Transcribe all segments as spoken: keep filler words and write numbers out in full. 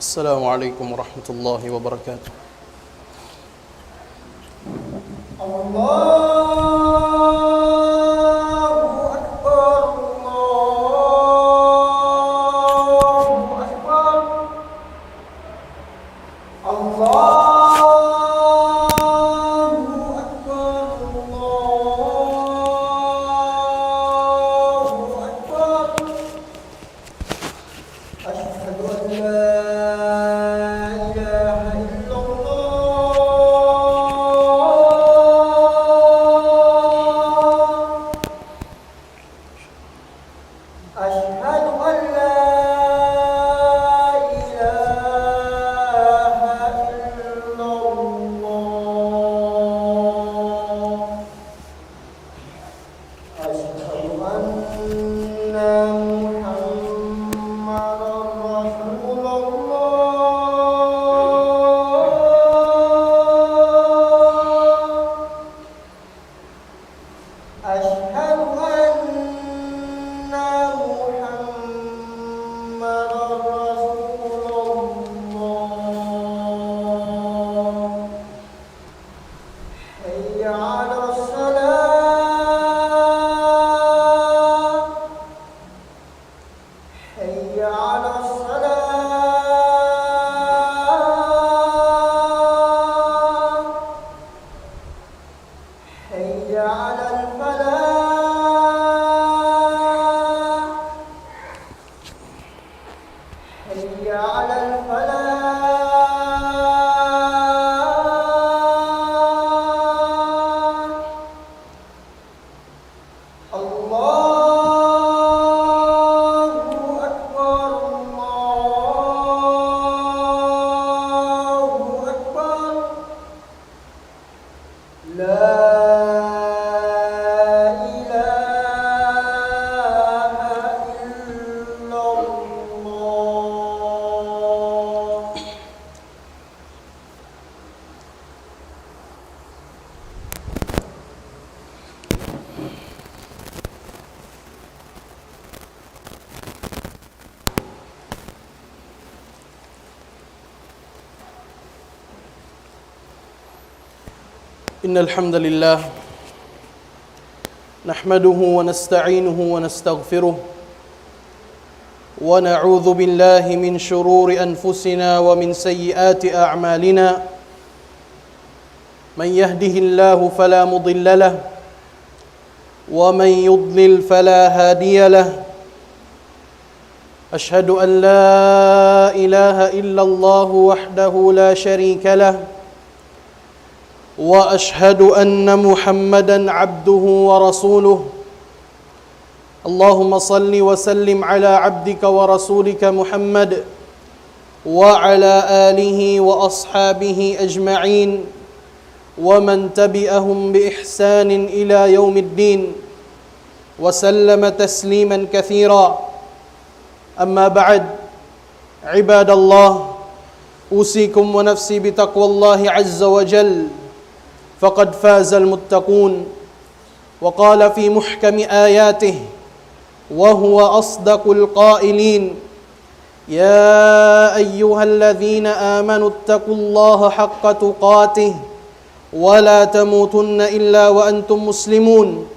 السلام عليكم ورحمة الله وبركاته. الله أكبر، الله أكبر، الله أكبر، الله أكبر. أشهد أن لا إله إلا الله. أشهد أن لا إله إلا الله. أشهد أن محمدا رسول الله. أشهد أن محمدا رسول الله. حي على الصلاة. حي على الصلاة. حي على الفلاح. حي على الفلاح. الله أكبر، الله أكبر. لا إله إلا الله. إن الحمد لله نحمده ونستعينه ونستغفره، ونعوذ بالله من شرور أنفسنا ومن سيئات أعمالنا. من يهده الله فلا مضل له، ومن يضلل فلا هادي له. أشهد أن لا إله إلا الله وحده لا شريك له، وأشهد أن محمدا عبده ورسوله. اللهم صل وسلم على عبدك ورسولك محمد وعلى آله وأصحابه أجمعين ومن تبعهم بإحسان إلى يوم الدين وسلم تسليما كثيرا. أما بعد، عباد الله، أوصيكم ونفسي بتقوى الله عز وجل، فقد فاز المتقون. وقال في محكم آياته وهو أصدق القائلين: يا أيها الذين آمنوا اتقوا الله حق تقاته ولا تموتن إلا وأنتم مسلمون.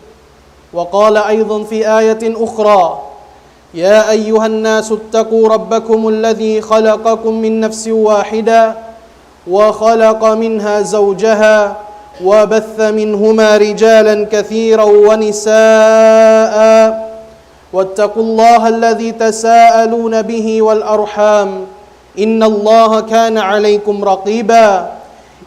وقال أيضا في آية أخرى: يا أيها الناس اتقوا ربكم الذي خلقكم من نفس واحدة وخلق منها زوجها وبث منهما رجالا كثيرا ونساء واتقوا الله الذي تساءلون به والأرحام إن الله كان عليكم رقيبا.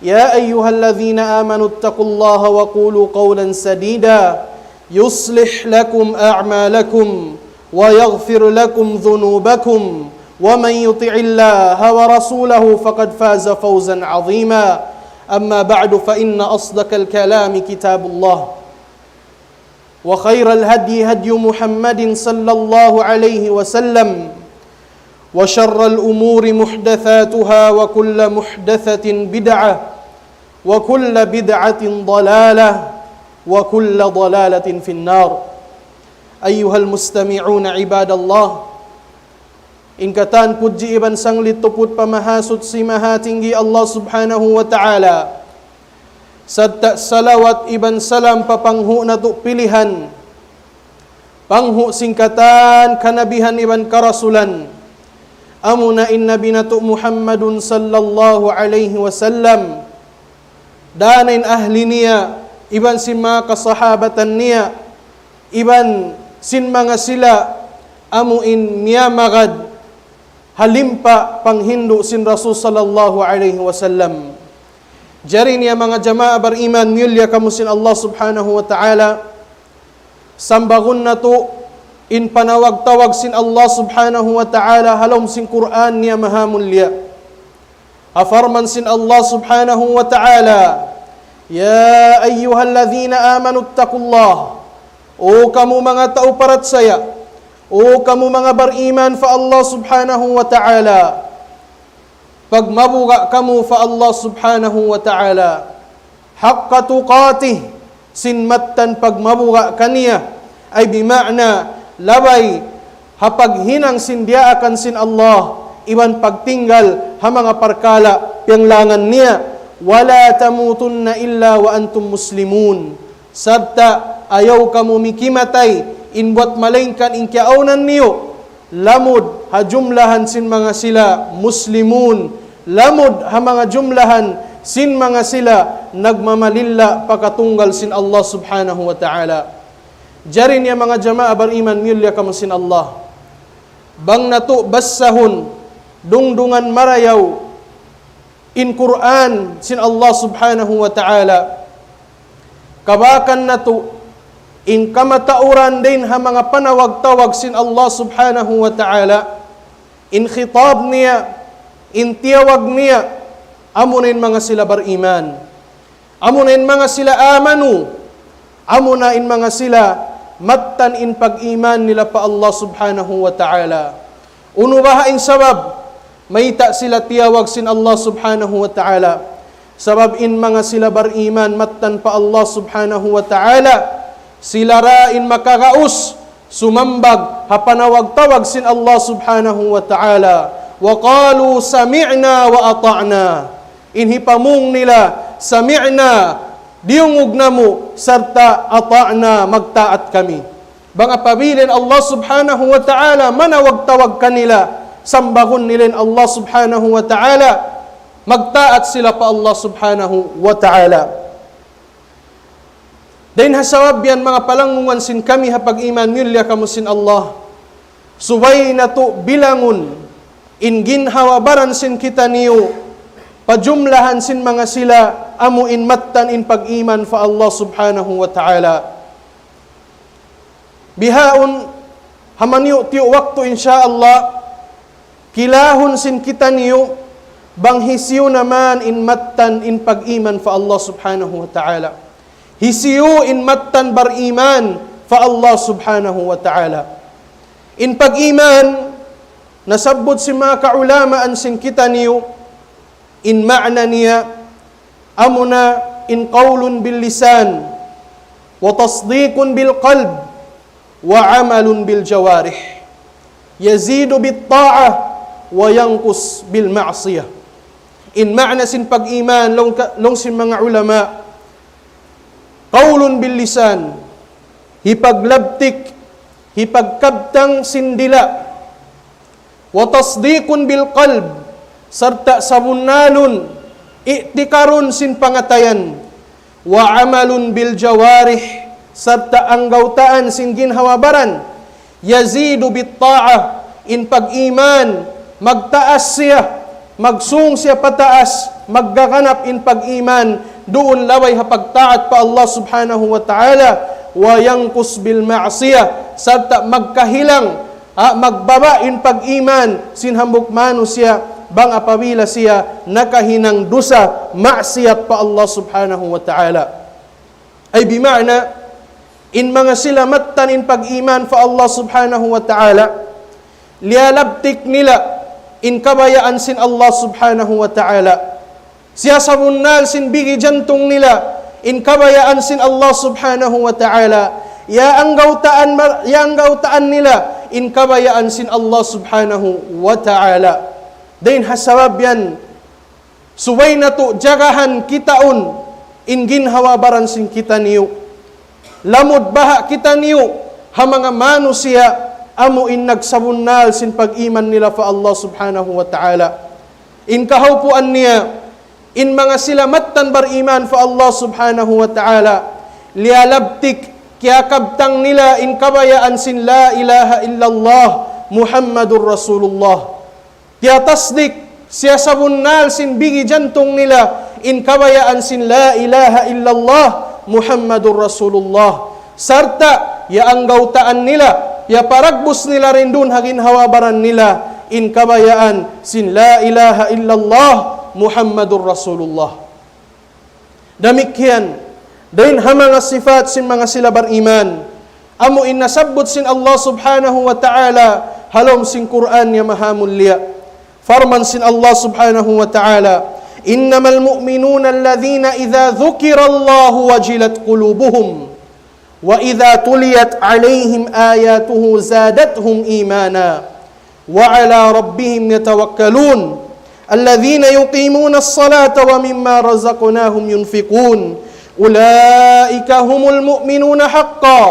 يا أيها الذين آمنوا اتقوا الله وقولوا قولا سديدا يصلح لكم أعمالكم ويغفر لكم ذنوبكم ومن يطع الله ورسوله فقد فاز فوزا عظيما. أما بعد، فإن أصدق الكلام كتاب الله، وخير الهدي هدي محمد صلى الله عليه وسلم، وشر الأمور محدثاتها، وكل محدثة بدعة، وكل بدعة ضلالة، وكل ضلالة في النار. أيها المستمعون عباد الله، In katan pudji iban sanglit tuput pa Mahasuchi Mahatinggi Allah Subhanahu wa Ta'ala. Sarta' salawat iban salam pa panghu' natu' pilihan. Panghu' sin katan kanabihan iban karasulan. Amuna in Nabi natu' Muhammadun sallallahu alayhi wasallam. Dayn ha in ahli niya, iban sin manga kasahabatan niya, iban sin manga sila amu in miyamagad ha limpa panghindu' sin Rasul sallallahu alayhi wasallam. Jari niya manga jamaa bariman, miyulliya kamu sin Allah Subhanahu wa Ta'ala. Sambagun natu' in panawag-tawag sin Allah Subhanahu wa Ta'ala ha lawm sin Qur'an niya mahamulliya. Ha parman sin Allah Subhanahu wa Ta'ala, يا أيها الذين آمنوا اتقوا الله. O kamu manga tau parachaya, o kamu manga bariman pa Allah Subhanahu wa Ta'ala. Pagmabuga' kamu pa Allah Subhanahu wa Ta'ala. حق تقاته, sin mattan pagmabuga' kaniya. Ay bima'na, labay ha paghinang sin diyaakan sin Allah, iban pagtinggal ha manga parkala' piyanglangan niya. ولا تموتن إلا وأنتم مسلمون. Sarta' ayaw kamu mikimatay in buwat malaingkan in kiyaawnan niyu, lamud ha jumlahan sin manga sila muslimun, lamud ha manga jumlahan sin manga sila nagmamalilla pa katunggal sin Allah Subhanahu wa Ta'ala. Jari niya manga jamaa bariman, miyulliya kamu sin Allah. Bang natu' basahun, dungdungan marayaw, in Qur'an sin Allah Subhanahu wa Ta'ala. Kabakan natu' in kamatauran dayn ha manga panawag-tawag sin Allah Subhanahu wa Ta'ala. In khitab niya, in tiyawag niya, amuna in manga sila bariman. Amuna in manga sila amanu. Amuna in manga sila mattan in pag-iman nila pa Allah Subhanahu wa Ta'ala. Unu baha' in sabab mayta' sila tiyawag sin Allah Subhanahu wa Ta'ala? Sabab in manga sila bariman mattan pa Allah Subhanahu wa Ta'ala, sila ra in makagaus sumambag ha panawag-tawag sin Allah Subhanahu wa Ta'ala. وقالوا سمعنا وأطعنا. In hipamung nila, سمعنا, diyungug namu', sarta' أطعنا, magtaat kami. Bang apabila in Allah Subhanahu wa Ta'ala manawag-tawag kanila, sambagun nila in Allah Subhanahu wa Ta'ala, magtaat sila pa Allah Subhanahu wa Ta'ala. Dayn ha sabab yan, manga palanggungan sin kami ha pag-iman, miyulliya kamu sin Allah. Subay natu' bilangun in ginhawa-baran sin kitaniyu, pa jumlahan sin manga sila amu in mattan in pag-iman pa Allah Subhanahu wa Ta'ala. Bihaun, ha maniyu'-tiyu' waktu, insya Allah, kilahun sin kitaniyu, bang hisiyu na man in mattan in pag-iman pa Allah Subhanahu wa Ta'ala. Hisiyu in mattan bariman pa Allah Subhanahu wa Ta'ala. In pag-iman, nasabbut sin manga kaulamaan sin kitaniyu, in ma'na niya, amuna in قول باللسان وتصديق بالقلب وعمل بالجوارح يزيد بالطاعة وينقص بالمعصية. In ma'na sin pag-iman, laung ka-, laung sin manga ulama, قول باللسان, hipaglabtik, hipagkabtang sin dila', وتصديق بالقلب, sarta' sabunnalun, i'tikarun sin pangatayan, وعمل بالجوارح, sarta' anggawtaan sin ginhawa-baran, يزيد بالطاعة, in pag-iman, magtaas siya, magsung siya pataas, maggaganap in pag-iman, duun labay ha pagtaat pa Allah Subhanahu wa Ta'ala, وينقص بالمعصية, sarta' magkahilang, ha, magbaba' in pag-iman sin hambuuk manusiya', bang apabila siya nakahinang dusa, maksiyat pa Allah Subhanahu wa Ta'ala. Ay bima'na, in manga sila mattan in pag-iman pa Allah Subhanahu wa Ta'ala, liyalabtik nila in kabayaan sin Allah Subhanahu wa Ta'ala. Siya sabunnal sin bigi jantung nila in kabayaan sin Allah Subhanahu wa Ta'ala. Ya anggawtaan ma-, ya anggawtaan nila in kabayaan sin Allah Subhanahu wa Ta'ala. Dayn ha sabab yan, subay natu' jagahan kitaun in ginhawa-baran sin kitaniyu. Lamud baha' kitaniyu ha manga manusiya' amu in nagsabunnal sin pag-iman nila pa Allah Subhanahu wa Ta'ala. In kahaupuan niya, in manga sila mattan bariman pa Allah Subhanahu wa Ta'ala, liyalabtik, kiyakabtang nila in kabayaan sin la ilaha illallah Muhammadur Rasulullah. Tiyatasdik, siyasabunnal sin bigi jantung nila in kabayaan sin la ilaha illallah Muhammadur Rasulullah. Sarta' ya anggawtaan nila, ya paragbus nila rin duun ha ginhawa-baran nila in kabayaan sin la ilaha illallah Muhammadur Rasulullah. Damikkiyan, dayn ha manga sifat sin manga sila bariman, amu in nasabbut sin Allah Subhanahu wa Ta'ala ha lawm sin Qur'an niya mahamulliya. Parman sin Allah Subhanahu wa Ta'ala, إنما المؤمنون الذين إذا ذكر الله وجلت قلوبهم وإذا تليت عليهم آياته زادتهم إيمانا وعلى ربهم يتوكلون الذين يقيمون الصلاة ومما رزقناهم ينفقون أولئك هم المؤمنون حقا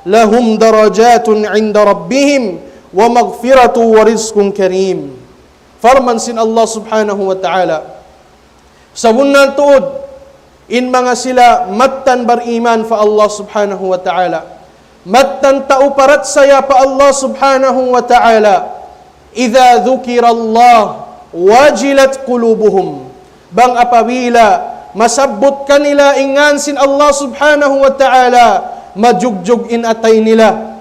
لهم درجات عند ربهم ومغفرة ورزق كريم. Parman sin Allah Subhanahu wa Ta'ala, sabunnal tuud in manga sila mattan bariman pa Allah Subhanahu wa Ta'ala, mattan tau parachaya pa Allah Subhanahu wa Ta'ala, إذا ذكر الله وجلت قلوبهم. Bang apabila masabbut kanila in ngan sin Allah Subhanahu wa Ta'ala, majugjug in atay nila.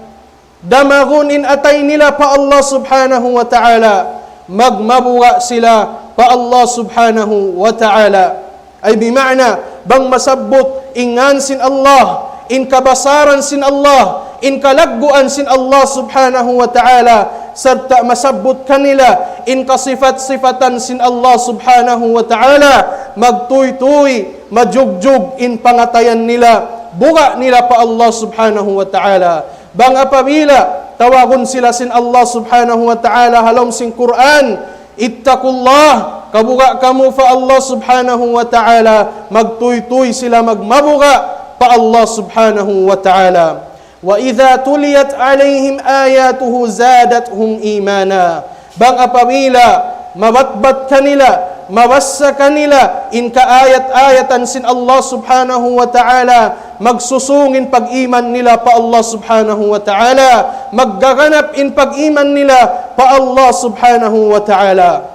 Damagun in atay nila pa Allah Subhanahu wa Ta'ala. Magmabuga' sila pa Allah Subhanahu wa Ta'ala. Ay bima'na, bang masabbut in ngan sin Allah, in kabasaran sin Allah, in kalagguan sin Allah Subhanahu wa Ta'ala, sarta' masabbut kanila in kasipat-sipatan sin Allah Subhanahu wa Ta'ala, magtuytuy, majugjug in pangatayan nila, buga' nila pa Allah Subhanahu wa Ta'ala. Bang apabila tawagun sila sin Allah Subhanahu wa Ta'ala ha lawm sin Qur'an, اتقوا الله, kabuga' kamu pa Allah Subhanahu wa Ta'ala, magtuytuy sila magmabuga' pa Allah Subhanahu wa Ta'ala. وإذا تليت عليهم آياته زادتهم إيمانا. Bang apabila mabatbat kanila, mabassa kanila in kaayat-ayatan sin Allah Subhanahu wa Ta'ala, magsusung in pag-iman nila pa Allah Subhanahu wa Ta'ala, maggaganap in pag-iman nila pa Allah Subhanahu wa Ta'ala.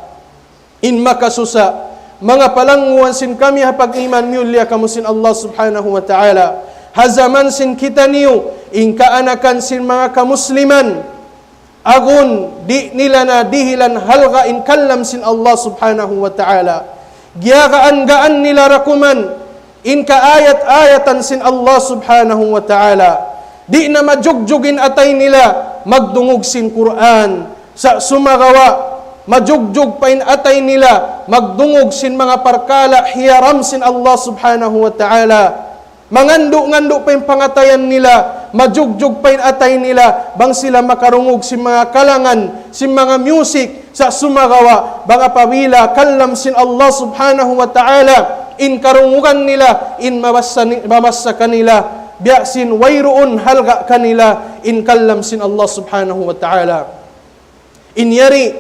In makasusa, manga palangguan sin kami ha pag-iman, miyulliya kamu sin Allah Subhanahu wa Ta'ala. Ha jaman sin kitaniyu, in kaanakan sin manga kamusliman, agun di' nila na dihilan halga' in kalam sin Allah Subhanahu wa Ta'ala. Giyagaan-gaan nila dakuman in kaayat-ayatan sin Allah Subhanahu wa Ta'ala. Di' na majugjug in atay nila magdungug sin Qur'an. Sa' sumagawa', majugjug pa in atay nila magdungug sin manga parkala' hiyaram sin Allah Subhanahu wa Ta'ala. Mangandu'-ngandu' pa in pangatayan nila, majugjug pa in atay nila, bang sila makarungug sin manga kalangan, sin manga music, sa' sumagawa', bang apabila kalam sin Allah Subhanahu wa Ta'ala, in karungugan nila, in mabassa ni-, mabassa kanila, biya' sin wayruun halga' kanila, in kalam sin Allah Subhanahu wa Ta'ala. In yari,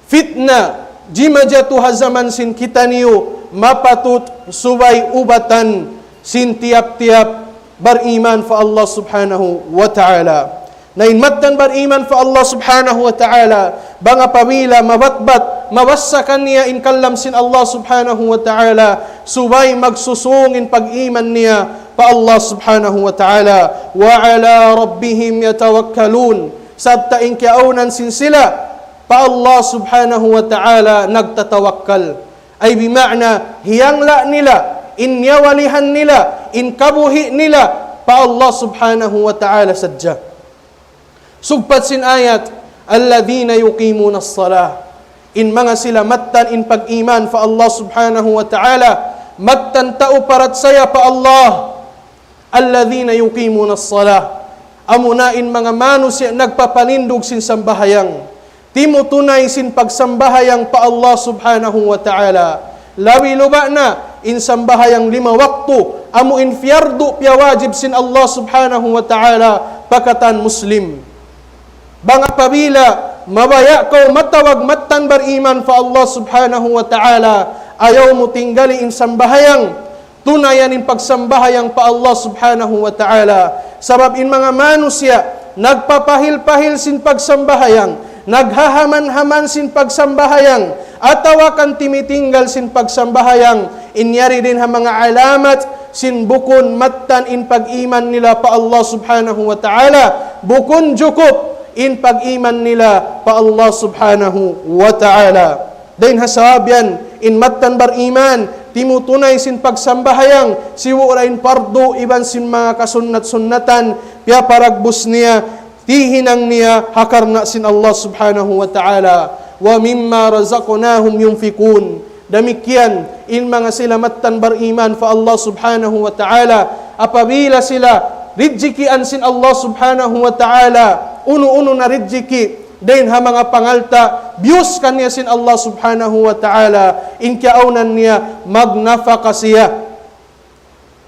fitna, jimajatu ha jaman sin kitaniyu, mapatut subay ubatan sin tiyap-tiyap bariman pa Allah Subhanahu wa Ta'ala. Na in mattan bariman pa Allah Subhanahu wa Ta'ala, bang apabila mabatbat, mabassa kaniya in kalam sin Allah Subhanahu wa Ta'ala, subay magsusung in pag-iman niya pa Allah Subhanahu wa Ta'ala. وعلى ربهم يتوكلون. Sarta' in kiyaawnan sin sila, pa Allah Subhanahu wa Ta'ala nagtatawakkal. Ay bima'na, hiyangla' nila, in niyawalihan nila, in kabuhi' nila, pa Allah Subhanahu wa Ta'ala sadja. Sugpat sin ayat, الذين يقيمون الصلاة. In manga sila mattan in pag-iman pa Allah Subhanahu wa Ta'ala, mattan tau parachaya pa Allah. الذين يقيمون الصلاة. Amuna in manga manusiya' nagpapanindug sin sambahayang, timutunay sin pagsambahayang pa Allah Subhanahu wa Ta'ala. Labi-labi na in sambahayang lima waktu, amu in piyardu, piyawajib sin Allah Subhanahu wa Ta'ala pa katan Muslim. Bang apabila mabaya' kaw matawag mattan bariman pa Allah Subhanahu wa Ta'ala, ayaw mu tinggali in sambahayang, tunayan in pagsambahayang pa Allah Subhanahu wa Ta'ala. Sabab in manga manusiya' nagpapahil-pahil sin pagsambahayang, naghahaman-haman sin pagsambahayang, atawa kan timitinggal sin pagsambahayang, in yari dayn ha manga alamat sin bukun mattan in pag-iman nila pa Allah Subhanahu wa Ta'ala, bukun jukup in pag-iman nila pa Allah Subhanahu wa Ta'ala. Dayn ha sabab yan, in mattan bariman, timutunay sin pagsambahayang, sibu' da in pardu iban sin manga kasunnat-sunnatan, piyaparagbus niya, tihinang niya, ha karna' sin Allah Subhanahu wa Ta'ala. ومما رزقناهم ينفقون. Damikkiyan, in manga sila mattan bariman pa Allah Subhanahu wa Ta'ala, apabila sila ridjikian sin Allah Subhanahu wa Ta'ala, unu-unu na ridjiki, dayn ha manga pangalta', biyus kaniya sin Allah Subhanahu wa Ta'ala, in kiyaawnan niya, magnapaka siya.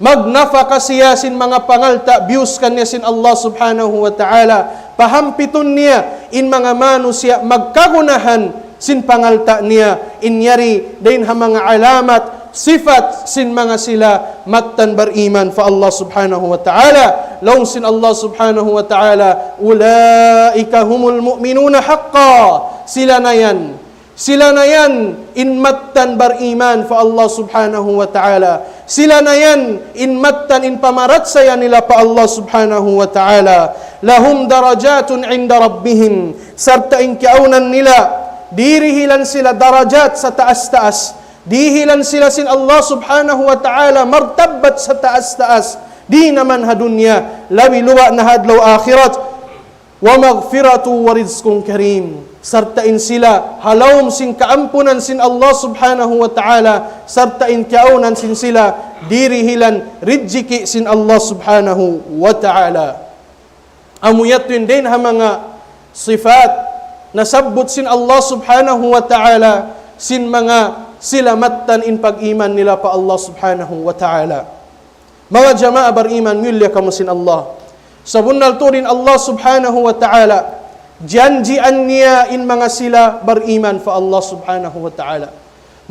Magnapaka siya sin manga pangalta', biyus kaniya sin Allah Subhanahu wa Ta'ala. Pahampitun niya, in manga manusiya' magkagunahan sin pangalta' niya, in yari dayn ha manga alamat, sifat sin manga sila mattan bariman pa Allah Subhanahu wa Ta'ala. Laung sin Allah Subhanahu wa Ta'ala, أولئك هم المؤمنون حقا. Sila na yan. Sila na yan in mattan bariman pa Allah Subhanahu wa Ta'ala. Sila na yan in mattan in pamarachaya nila pa Allah Subhanahu wa Ta'ala. لهم درجات عند ربهم. Sarta' in kiyaawnan nila, dirihilan sila darajat sataas-taas. Dihilan sila sin Allah Subhanahu wa Ta'ala martabat sataas-taas. Di' naman ha dunya, labi-labi na ha adlaw akhirat. ومغفرة ورزق كريم. Sarta' in sila ha lawm sin kaampunan sin Allah Subhanahu wa Ta'ala, sarta' in kiyaawnan sin sila dirihilan rijiki' sin Allah Subhanahu wa Ta'ala. Amu yadtu in dayn ha manga sifat nasabbut sin Allah Subhanahu wa Ta'ala sin manga sila mattan in pag-iman nila pa Allah Subhanahu wa Ta'ala. Manga jamaa bariman, miyulliya kamu sin Allah. Sabunnal tuud in Allah Subhanahu wa Ta'ala, janjian niya in manga sila bariman pa Allah Subhanahu wa Ta'ala.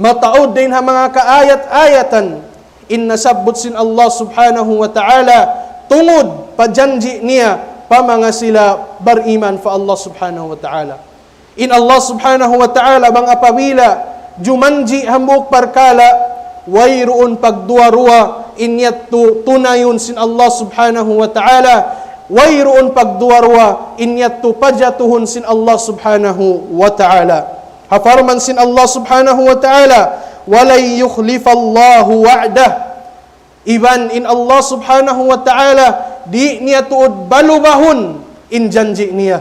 Mataud dayn ha manga kaayat-ayatan in nasabbut sin Allah Subhanahu wa Ta'ala tungud pa janji' niya pa manga sila bariman pa Allah Subhanahu wa Ta'ala. In Allah Subhanahu wa Ta'ala bang apabila jumanji' hambuuk parkala', wayruun pagduwa-ruwa in yadtu tunayun sin Allah Subhanahu wa Ta'ala, wayruun pagduwa-ruwa in yadtu pajatuhun sin Allah Subhanahu wa Ta'ala. Ha parman sin Allah Subhanahu wa Ta'ala, ولن يخلف الله وعده. Iban in Allah Subhanahu wa Ta'ala, di' niya tuud balubahun in janji' niya.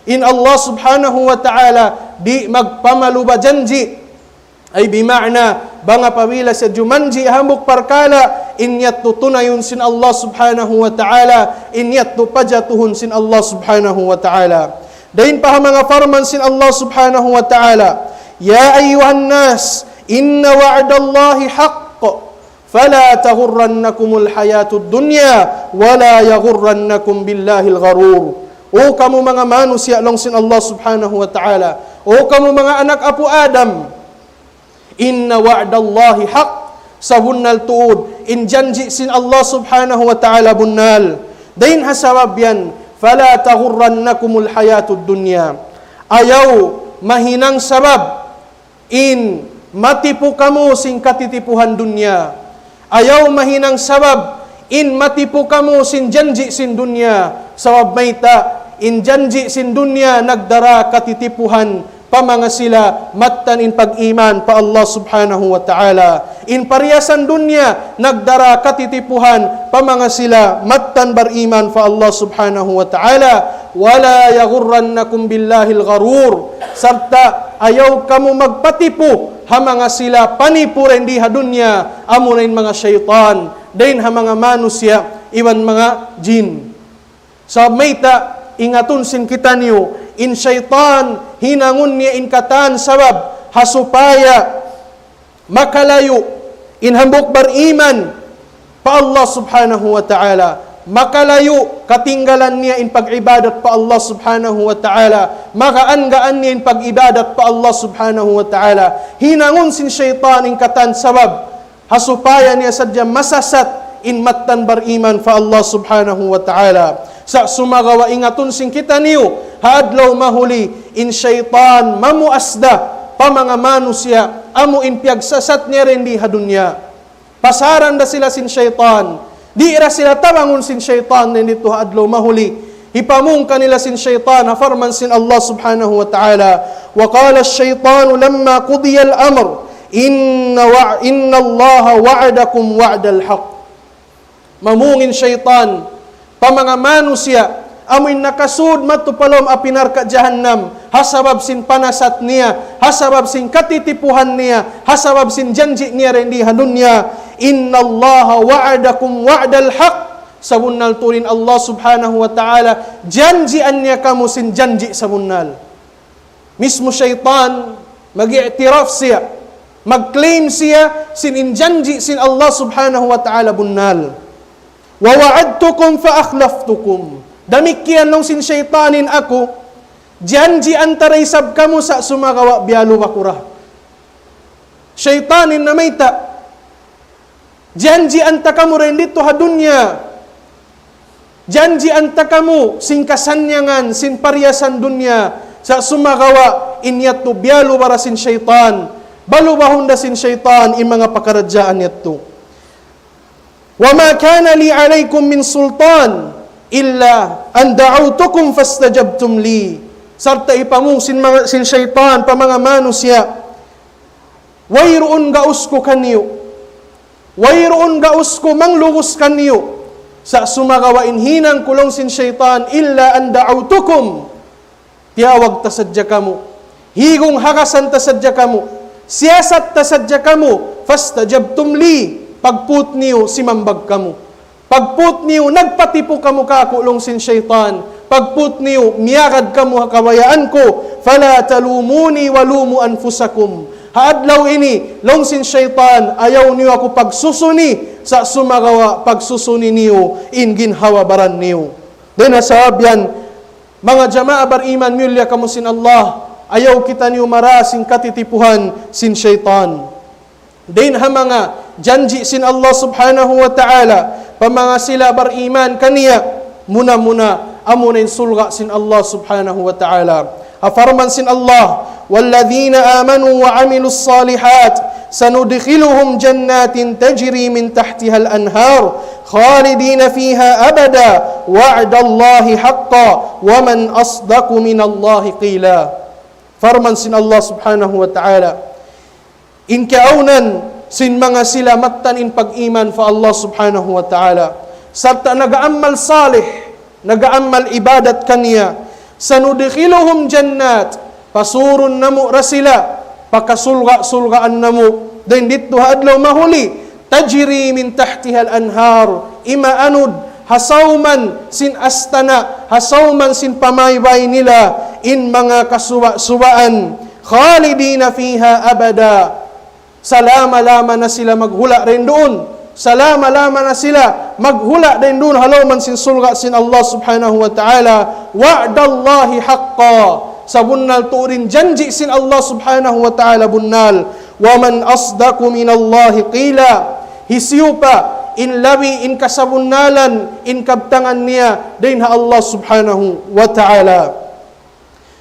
In Allah Subhanahu wa Ta'ala, di' magpamaluba janji'. Ay bima'na, bang apabila siya jumanji' hambuuk parkala', in yadtu tunayun sin Allah Subhanahu wa Ta'ala, in yadtu pajatuhun sin Allah Subhanahu wa Ta'ala. Dayn pa ha manga parman sin Allah Subhanahu wa Ta'ala, يا أيها الناس إن وعد الله حق فلا تغرنكم الحياة الدنيا ولا يغرنكم بالله الغرور. O kamu manga manusiya', laung sin Allah Subhanahu wa Ta'ala. O kamu manga anak apu' Adam. إن وعد الله حق. Sabunnal tuud in janji' sin Allah Subhanahu wa Ta'ala bunnal. Dayn ha sabab yan, فلا تغرنكم الحياة الدنيا. Ayaw mahinang sabab in matipu kamu sin katitipuhan dunya. Ayaw mahinang sabab in matipu kamu sin janji' sin dunya. Sabab mayta', in janji' sin dunya nagdara katitipuhan pa manga sila mattan in pag-iman pa Allah Subhanahu wa Ta'ala. In pariyasan dunya nagdara katitipuhan pa manga sila mattan bariman pa Allah Subhanahu wa Ta'ala. ولا يغرنكم بالله الغرور. Sarta' ayaw kamu magpatipu ha manga sila panipu dayn di ha dunya, amuna in manga saytan, dayn ha manga manusiya' iban manga jin. Sabab mayta', ingatun sin kitaniyu, in saytan, hinangun niya in katan sabab, ha supaya makalayu' in hambuuk bariman pa Allah Subhanahu wa Ta'ala. Makalayu', katinggalan niya in pag-ibadat pa Allah Subhanahu wa Ta'ala. Magaan-gaan niya in pag-ibadat pa Allah Subhanahu wa Ta'ala. Hinangun sin saytan in katan sabab, ha supaya niya sadja masasat in mattan bariman pa Allah Subhanahu wa Ta'ala. Sa' sumagawa' ingatun sin kitaniyu, ha adlaw mahuli, in saytan mamuas da pa manga manusiya', amu in piyagsasat niya dindi ha dunya. Pasaran da sila sin saytan. Di' da sila tabangun sin saytan dindi ha adlaw mahuli. Hipamung kanila sin saytan, ha parman sin Allah Subhanahu wa Ta'ala. وقال الشيطان لما قضي الأمر إن وع-، إن الله وعدكم وعد الحق. Mamung in saytan pa manga manusiya', amu in nakasud madtu pa lawm api narka' jahannam, ha sabab sin panasat niya, ha sabab sin katitipuhan niya, ha sabab sin janji' niya dindi ha dunya. إن الله وعدكم وعد الحق. Sabunnal tuud in Allah Subhanahu wa Ta'ala, janjian niya kamu sin janji' sabunnal. Mismu saytan, mag-i'tiraf siya, mag-claim siya, sin in janji' sin Allah Subhanahu wa Ta'ala bunnal. ووعدتكم فأخلفتكم. Damikkiyan laung sin saytan in aku, janjian ta da isab kamu sa' sumagawa' biyalu ba ku da. Saytan in namayta', janjian ta kamu dindi ha dunya. Janjian ta kamu sin kasannyangan, sin pariyasan dunya. Sa' sumagawa' in yadtu biyalu ba da sin saytan. Balubahun da sin saytan in manga pakaradjaan yadtu. وما كان لي عليكم من سلطان إلا أن دعوتكم فاستجبتم لي. Sarta' hipamung sin manga, sin saytan pa manga manusiya'. Wayruun gaus ku kaniyu. Wayruun gaus ku manglugus kaniyu. Sa' sumagawa' in hinang ku laung sin saytan, إلا أن دعوتكم. Tiyawag ta sadja kamu. Higung hagasan ta sadja kamu. Siyasat ta sadja kamu. فاستجبتم لي. Pagput niyu simambag kamu. Pagput niyu nagpatipu kamu kāku' laung sin saytan. Pagput niyu miyagad kamu ha kabayaan ku. فلا تلوموني ولوموا أنفسكم. Ha adlaw ini, laung sin saytan, ayaw niyu aku pagsusuni, sa' sumagawa' pagsusuni niyu in ginhawa-baran niyu. Dayn ha sabab yan, manga jamaa bariman, miyulliya kamu sin Allah, ayaw kitaniyu mara sin katitipuhan sin saytan. Dayn ha manga janji' sin Allah Subhanahu wa Ta'ala pa manga sila bariman kaniya, muna-muna amuna in surga' sin Allah Subhanahu wa Ta'ala. Ha parman sin Allah, والذين آمنوا وعملوا الصالحات سندخلهم جنات تجري من تحتها الأنهار خالدين فيها أبدا وعد الله حقا ومن أصدق من الله قيلا. Parman sin Allah Subhanahu wa Ta'ala, in kaawnan sin manga sila mattan in pag-iman pa Allah Subhanahu wa Ta'ala, sarta' nag-aamal salih, nag-aamal ibadat kaniya, سندخلهم جنات, pasurun namu' da sila pa kasurga'-surgaan namu', dayn didtu ha adlaw mahuli, تجري من تحتها الأنهار, imaanud ha sawman sin astana', ha sawman sin pamaybay nila, in manga kasuba'-subaan, خالدين فيها أبدا. Salama-lama na sila maghula' dayn duun. Salama-lama na sila maghula' dayn duun ha lawm sin surga' sin Allah Subhanahu wa Ta'ala. وعد الله حقا. Sabunnal tuud in janji' sin Allah Subhanahu wa Ta'ala bunnal. ومن أصدق من الله قيلا. Hisiyu pa in labi in kasabunnalan in kabtangan niya dayn ha Allah Subhanahu wa Ta'ala.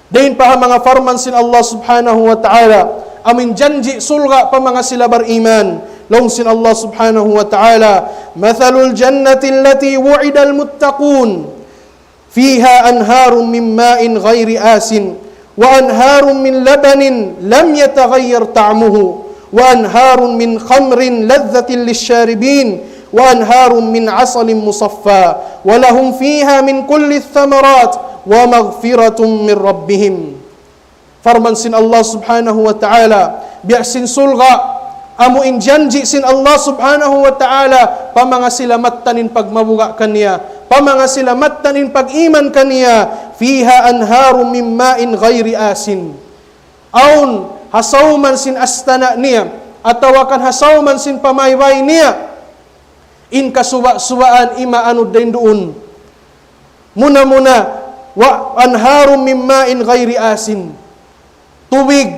Dayn pa ha manga parman sin Allah Subhanahu wa Ta'ala, amu in janji' surga' pa manga sila bariman. Laung sin Allah Subhanahu wa Ta'ala, مثل الجنة التي وعد المتقون فيها أنهار من ماء غير آسن وأنهار من لبن لم يتغير طعمه وأنهار من خمر لذة للشاربين وأنهار من عسل مصفى ولهم فيها من كل الثمرات ومغفرة من ربهم. Parman sin Allah Subhanahu wa Ta'ala, biya' sin surga', amu in janji' sin Allah Subhanahu wa Ta'ala pa manga sila mattan in pagmabuga' kaniya, pa manga sila mattan in pag-iman kaniya, فيها أنهار من ماء غير آسن. Awn ha sawman sin astana' niya, atawa kan ha sawman sin pamaybay niya, in kasuba'-subaan imaanud dayn duun. Muna-muna, وأنهار من ماء غير آسن. Tubig,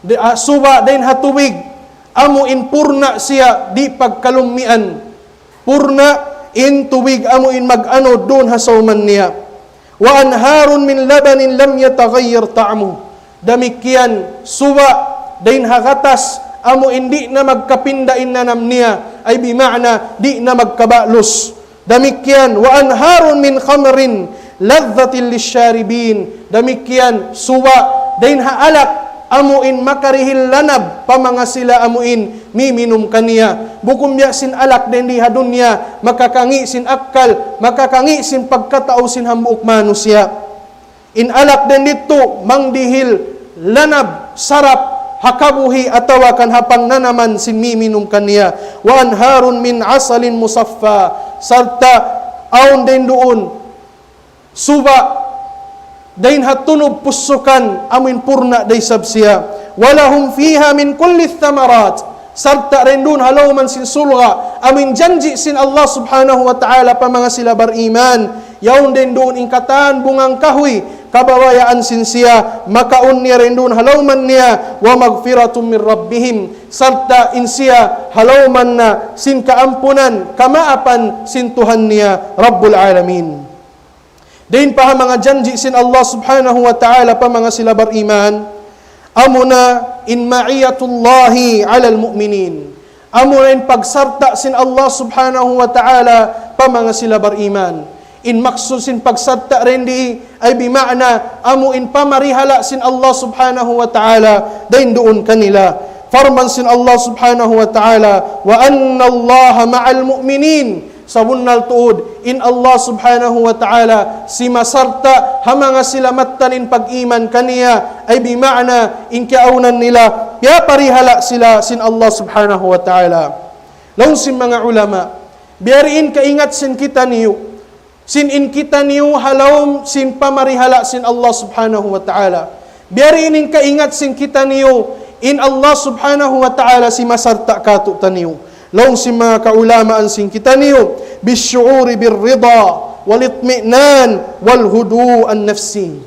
di-, ah, suba' dayn ha tubig, amu in purna' siya di' pagkalummian. Purna' in tubig amu in mag-anud duun ha sawman niya. وأنهار من لبن لم يتغير طعمه. Damikkiyan, suba' dayn ha gatas, amu in di' na magkapinda in nanam niya, ay bima'na, di' na magkabalus. Damikkiyan, وأنهار من خمر لذة للشاربين. Damikkiyan, suba' dayn ha alak, amu in makarihil lanab pa manga sila amu in miminum kaniya. Bukun biya' sin alak dayn di ha dunya, makakangi' sin akkal, makakangi' sin pagkatau sin hambuuk manusiya'. In alak dayn ditu, mangdihil lanab, sarap, ha kabuhi' atawa kan ha pangnanaman sin miminum kaniya. وأنهار من عسل مصفى. Sarta' awn dayn duun, suba', dayn ha tunub pusukan, amu in purna' da isab siya. ولهم فيها من كل الثمرات. Sarta' dayn duun ha lawman sin surga', amu in janji' sin Allah Subhanahu wa Ta'ala pa manga sila bariman. Yaun dayn duun in katan bunga kahuy, kabayaan sin siya, makaun niya dayn duun ha lawman niya, ومغفرة من ربهم. Sarta' in siya ha lawman na sin kaampunan, kamaapan sin Tuhan niya, Rabbul Alamin. Dayn pa ha manga janji' sin Allah Subhanahu wa Ta'ala pa manga sila bariman, amuna in معية الله على المؤمنين. Amuna in pagsarta' sin Allah Subhanahu wa Ta'ala pa manga sila bariman. In maksud sin pagsarta' dayn di ay bima'na amu in pamarihala' sin Allah Subhanahu wa Ta'ala dayn duun kanila. Parman sin Allah Subhanahu wa Ta'ala, وأن الله مع المؤمنين. Sabunnal tuud, in Allah Subhanahu wa Ta'ala simasarta' ha manga sila mattan in pag-iman kaniya, ay bima'na in kiyaawnan nila, piyaparihala' sila sin Allah Subhanahu wa Ta'ala. Laung sin manga ulama, biya' diin kaingat sin kitaniyu, sin in kitaniyu ha lawm sin pamarihala' sin Allah Subhanahu wa Ta'ala. Biya' diin in kaingat sin kitaniyu, in Allah Subhanahu wa Ta'ala simasarta' kātu'niyu. Laung sin manga kaulamaan sin kitaniyu, بالشعور بالرضا والاطمئنان والهدوء النفسي.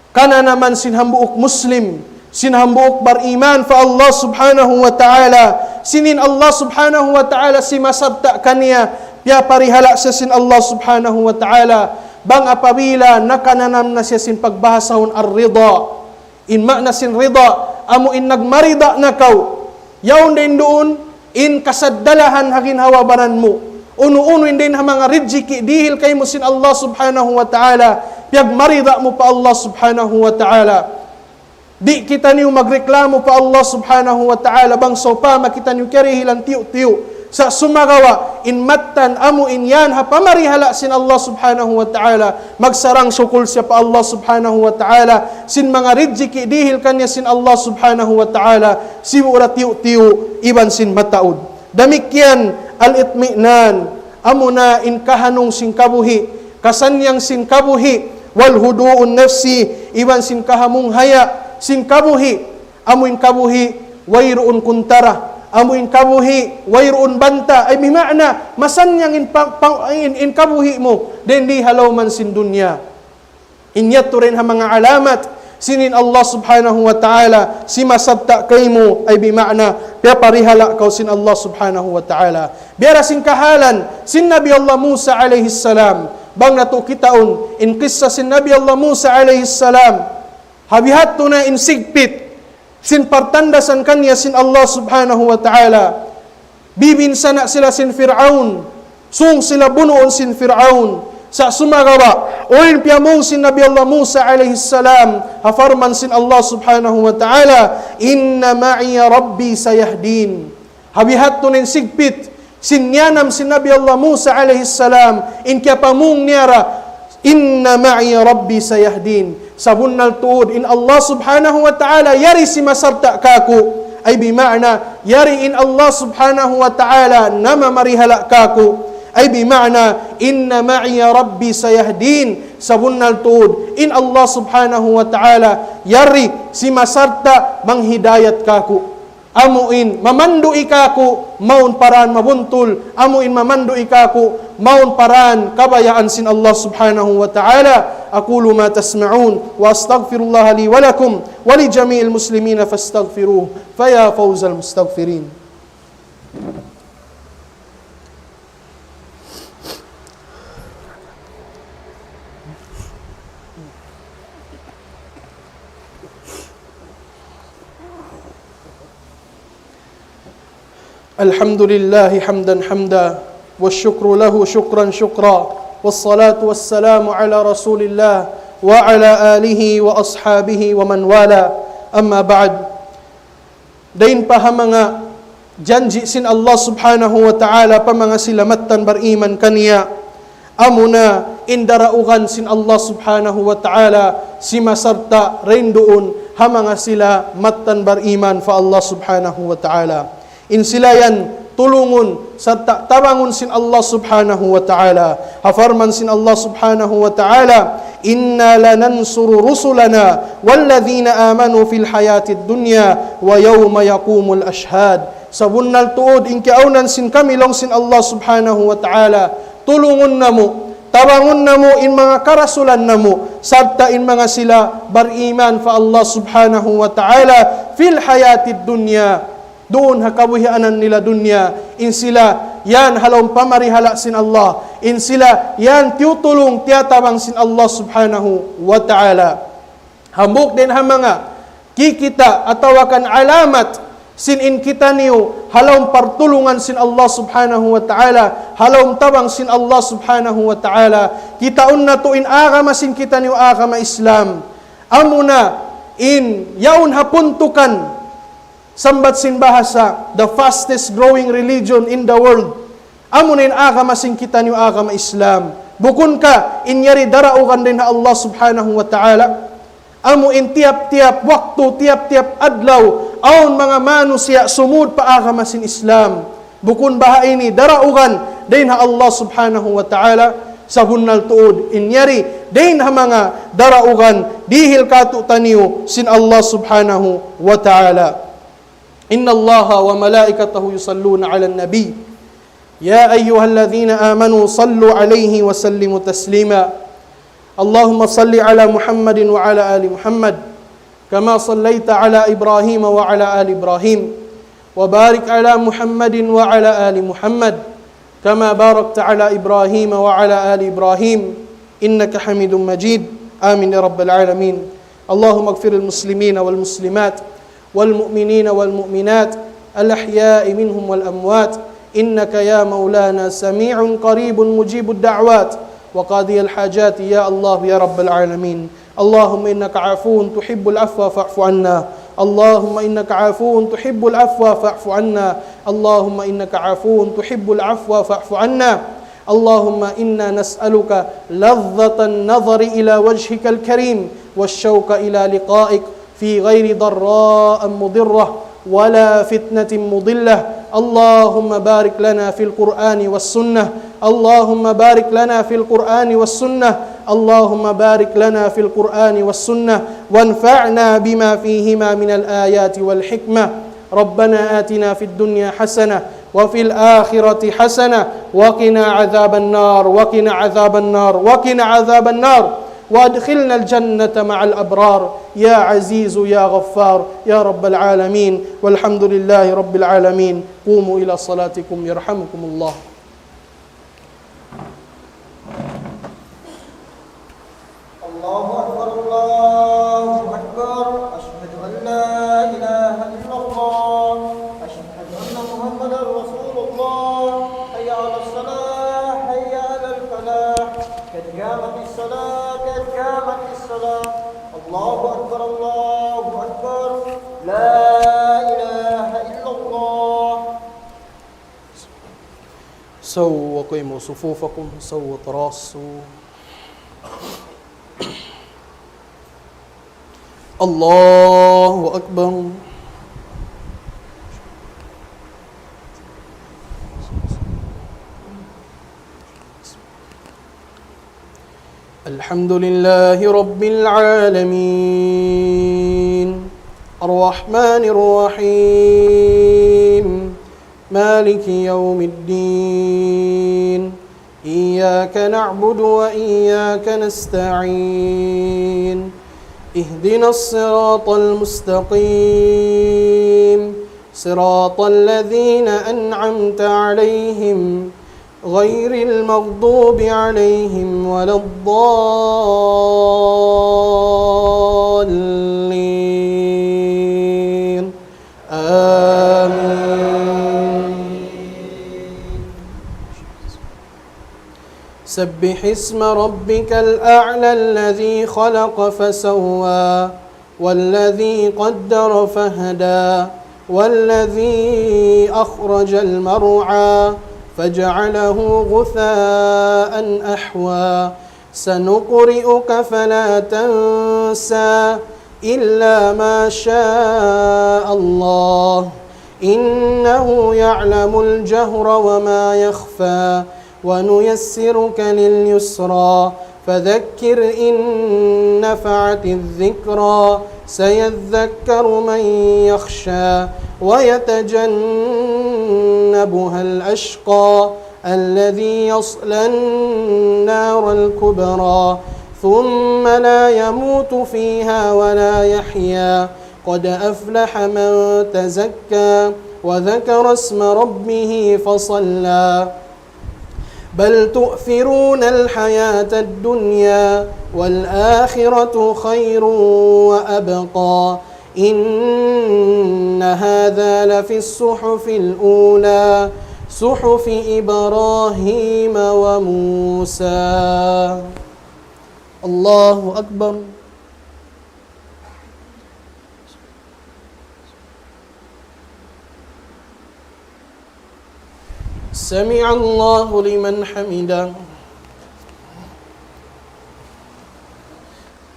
Kananaman sin hambuuk Muslim, sin hambuuk bariman pa Allah Subhanahu wa Ta'ala, sin in Allah Subhanahu wa Ta'ala simasarta' kaniya, piyaparihala' siya sin Allah Subhanahu wa Ta'ala, bang apabila nakananam na siya sin pagbahasahun ar-rida. In ma'na sin rida, amu in nagmarida na kaw. Yaun dayn duun, in kasaddalahan ha ginhawa-baran mu. Unu-unu in dayn ha manga rijiki' dihil kaymu sin Allah Subhanahu wa Ta'ala, piyagmarida mu pa Allah Subhanahu wa Ta'ala. Di' kitaniyu magreklamu pa Allah Subhanahu wa Ta'ala, bang sawpama kitaniyu karihilan tiyu'-tiyu'. Sa' sumagawa', in mattan amu in yan ha pamarihala' sin Allah Subhanahu wa Ta'ala, magsarang-sukul siya pa Allah Subhanahu wa Ta'ala, sin manga rijiki' dihil kaniya sin Allah Subhanahu wa Ta'ala, sibu' da tiyu'-tiyu' iban sin mataud. Damikkiyan al-itmi'nan, amuna in kahanung sin kabuhi', kasannyang sin kabuhi', والهدوء النفسي, iban sin kahamunghaya' sin kabuhi', amu in kabuhi' wayruun kuntara, amu in kabuhi' wayruun banta, ay bima'na, masannyang in pa-, pa-, in, in kabuhi' mu, dayn di ha lawman sin dunya. In yadtu dayn ha manga alamat, sin in Allah Subhanahu wa Ta'ala, simasarta' kaymu, ay bima'na, piyaparihala' kaw sin Allah Subhanahu wa Ta'ala. Biya' da sin kahalan, sin Nabi Allah Musa alayhi salam, bang natu' kitaun, in kissa sin Nabi Allah Musa alayhi salam, ha biha' tu na in sigpit, sin partandasan kaniya sin Allah Subhanahu wa Ta'ala. Bibinsana' sila sin Fir'aun. Sung sila bunuun sin Fir'aun. Sa' sumagawa', unu in piyamung sin Nabi Allah Musa alayhi salam, ha parman sin Allah Subhanahu wa Ta'ala, إن معي ربي سيهدين. Ha biha' tu na in sigpit, sin iyanam sin Nabi Allah Musa alayhi salam, in kiyapamung niya da, إن معي ربي سيهدين. Sabunnal tuud, in Allah Subhanahu wa Ta'ala, yari simasarta' kāku'. Ay bima'na, yari in Allah Subhanahu wa Ta'ala, namamarihala' kāku'. Ay bima'na, إن معي ربي سيهدين. Sabunnal tuud, in Allah Subhanahu wa Ta'ala, yari simasarta' manghidayat kāku'. Amu in mamandu' kāku', mawn pa dān mabuntul. Amu in mamandu' kāku', mawn pa dān kabayaan sin Allah Subhanahu wa Ta'ala. أقول ما تسمعون وأستغفر الله لي ولكم ولجميع المسلمين فاستغفروه فيا فوز المستغفرين. الحمد لله حمدا حمدا، والشكر له شكرا شكرا، والصلاة والسلام على رسول الله وعلى آله وأصحابه ومن والاه. أما بعد. Dayn pa ha manga janji' sin Allah Subhanahu wa Ta'ala pa manga sila mattan bariman kaniya. Amuna in daraugan sin Allah Subhanahu wa Ta'ala simasarta' dayn duun ha manga sila mattan bariman pa Allah Subhanahu wa Ta'ala. In sila yan tulungun sarta' tabangun sin Allah Subhanahu wa Ta'ala. Ha parman sin Allah Subhanahu wa Ta'ala, إنا لننصر رسلنا والذين آمنوا في الحياة الدنيا ويوم يقوم الأشهاد. Sabunnal tuud in kiyaawnan sin kami laung sin Allah Subhanahu wa Ta'ala, tulungun namu', tabangun namu' in manga karasulan namu', sarta' in manga sila bariman pa Allah Subhanahu wa Ta'ala, في الحياة الدنيا, duun ha kabuhianan nila dunya, in sila yan ha lawm pamarihala' sin Allah, in sila yan tiyutulung, tiyatabang sin Allah Subhanahu wa Ta'ala. Hambuuk dayn ha manga kikita' atawa kan alamat sin in kitaniyu ha lawm partulungan sin Allah Subhanahu wa Ta'ala, ha lawm tabang sin Allah Subhanahu wa Ta'ala. Kitaun natu' in agama sin kitaniyu agama Islam. Amuna in yaun ha puntukan sambat sin bahasa, the fastest growing religion in the world. Amuna in agama sin kitaniyu agama Islam. Bukun ka in yari daraugan dayn ha Allah Subhanahu wa Ta'ala. Amu in tiyap-tiyap waktu, tiyap-tiyap adlaw, awn manga manusiya' sumud pa agama sin Islam. Bukun baha' ini daraugan dayn ha Allah Subhanahu wa Ta'ala, sabunnal tuud in yari dayn ha manga daraugan dihil kātu'niyu sin Allah Subhanahu wa Ta'ala. إن الله وملائكته يصلون على النبي، يا أيها الذين آمنوا صلوا عليه وسلموا تسليما. اللهم صل على محمد وعلى آل محمد، كما صليت على إبراهيم وعلى آل إبراهيم، وبارك على محمد وعلى آل محمد، كما باركت على إبراهيم وعلى آل إبراهيم، إنك حميد مجيد. آمين يا رب العالمين. اللهم اغفر للمسلمين والمسلمات والمؤمنين والمؤمنات الأحياء منهم والأموات، إنك يا مولانا سميع قريب مجيب الدعوات وقاضي الحاجات يا الله يا رب العالمين. اللهم إنك عفو تحب العفو فاعف عنا. اللهم إنك عفو تحب العفو فاعف عنا. اللهم إنك عفو تحب العفو فاعف عنا. اللهم إنا نسألك لذة النظر إلى وجهك الكريم والشوق إلى لقائك في غير ضراء مضرة ولا فتنة مضلة. اللهم بارك لنا في القرآن والسنة. اللهم بارك لنا في القرآن والسنة. اللهم بارك لنا في القرآن والسنة وانفعنا بما فيهما من الآيات والحكمة. ربنا آتنا في الدنيا حسنة وفي الآخرة حسنة وقنا عذاب النار، وقنا عذاب النار، وقنا عذاب النار، وأدخلنا الجنة مع الأبرار، يا عزيز يا غفار، يا رب العالمين. والحمد لله رب العالمين. قوموا إلى صلاتكم يرحمكم الله. الله أكبر، الله أكبر، أشهد أن لا إله إلا الله، أشهد أن محمدا رسول الله، حي على الصلاة، حي على الفلاح، قد قامت الصلاة، قد قامت الصلاة، الله أكبر، الله أكبر، لا إله إلا الله. سووا أقيموا صفوفكم، سووا تراصوا. الله أكبر. الحمد لله رب العالمين. الرحمن الرحيم. مالك يوم الدين. إياك نعبد وإياك نستعين. اهدنا الصراط المستقيم. صراط الذين أنعمت عليهم غير المغضوب عليهم ولا الضالين. آمين. سبح اسم ربك الأعلى الذي خلق فسوى والذي قدر فهدى والذي أخرج المرعى فجعله غثاء أحوى سنقرئك فلا تنسى إلا ما شاء الله إنه يعلم الجهر وما يخفى ونيسرك لليسرى فذكر إن نفعت الذكرى سيذكر من يخشى ويتجنبها الأشقى الذي يصلى النار الكبرى ثم لا يموت فيها ولا يحيا قد أفلح من تزكى وذكر اسم ربه فصلى بل تؤثرون الحياة الدنيا والآخرة خير وأبقى إن هذا لفي الصحف الأولى صحف إبراهيم وموسى. الله أكبر. سمع الله لمن حمده.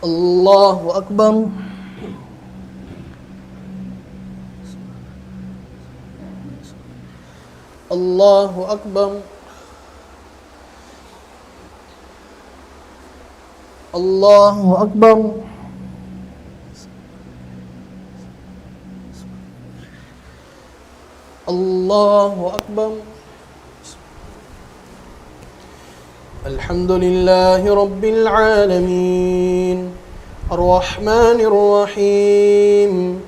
الله أكبر. الله أكبر. الله أكبر. الله أكبر. الحمد لله رب العالمين. الرحمن الرحيم.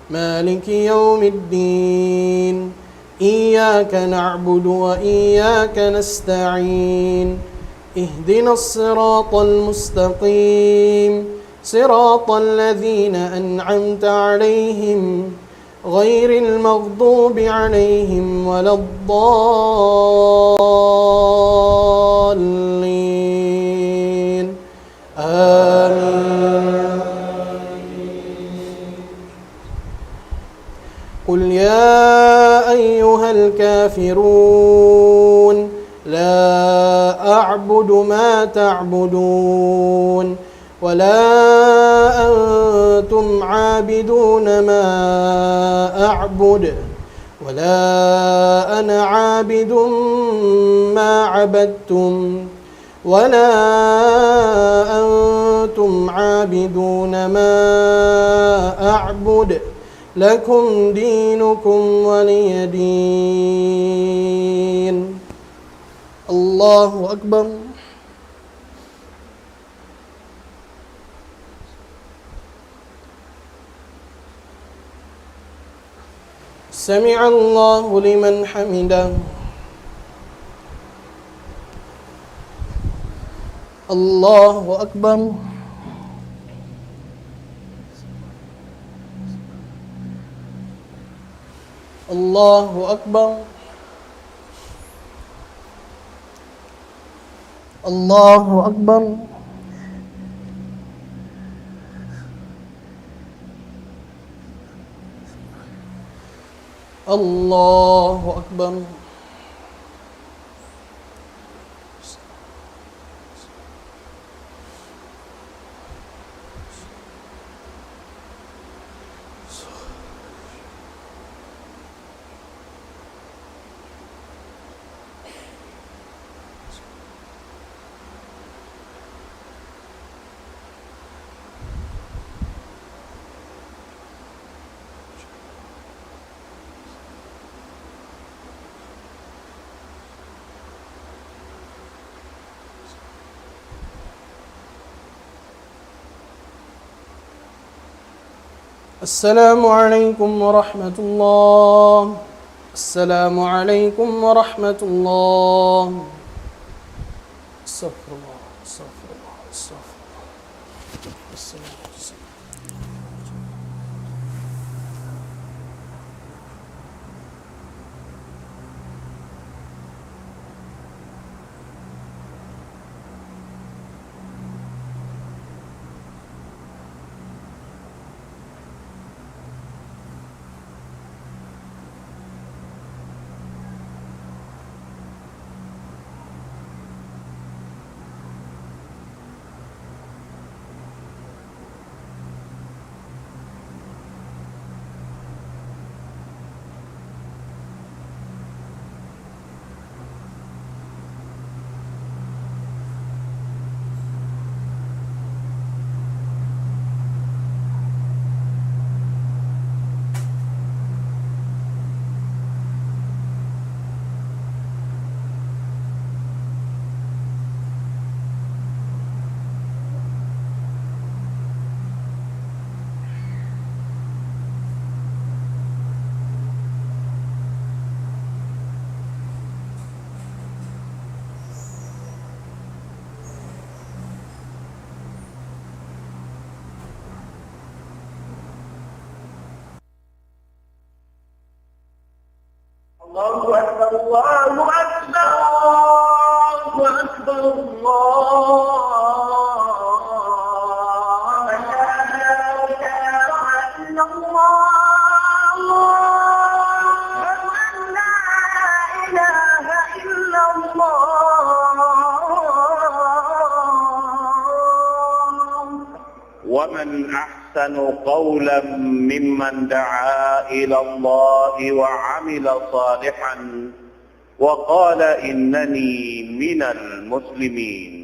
مالك يوم الدين. إياك نعبد وإياك نستعين. اهدنا الصراط المستقيم. صراط الذين أنعمت عليهم غير المغضوب عليهم ولا الضالين. آمين. قل يا أيها الكافرون لا أعبد ما تعبدون ولا أنتم عابدون ما أعبد ولا أنا عابد ما عبدتم ولا أنتم عابدون ما أعبد لكم دينكم ولي دين. الله أكبر. سمع الله لمن حمده. الله أكبر. الله أكبر. الله أكبر. الله أكبر. السلام عليكم ورحمة الله. السلام عليكم ورحمة الله. أستغفر الله، أستغفر الله، أستغفر الله. السلام عليكم. الله أكبر، الله أكبر، الله أكبر، الله أكبر. أشهد أن لا إله إلا الله. أشهد أن لا إله إلا الله. ومن أحسن قولا ممن دعا إلى الله وعمل صالحا وقال إنني من المسلمين.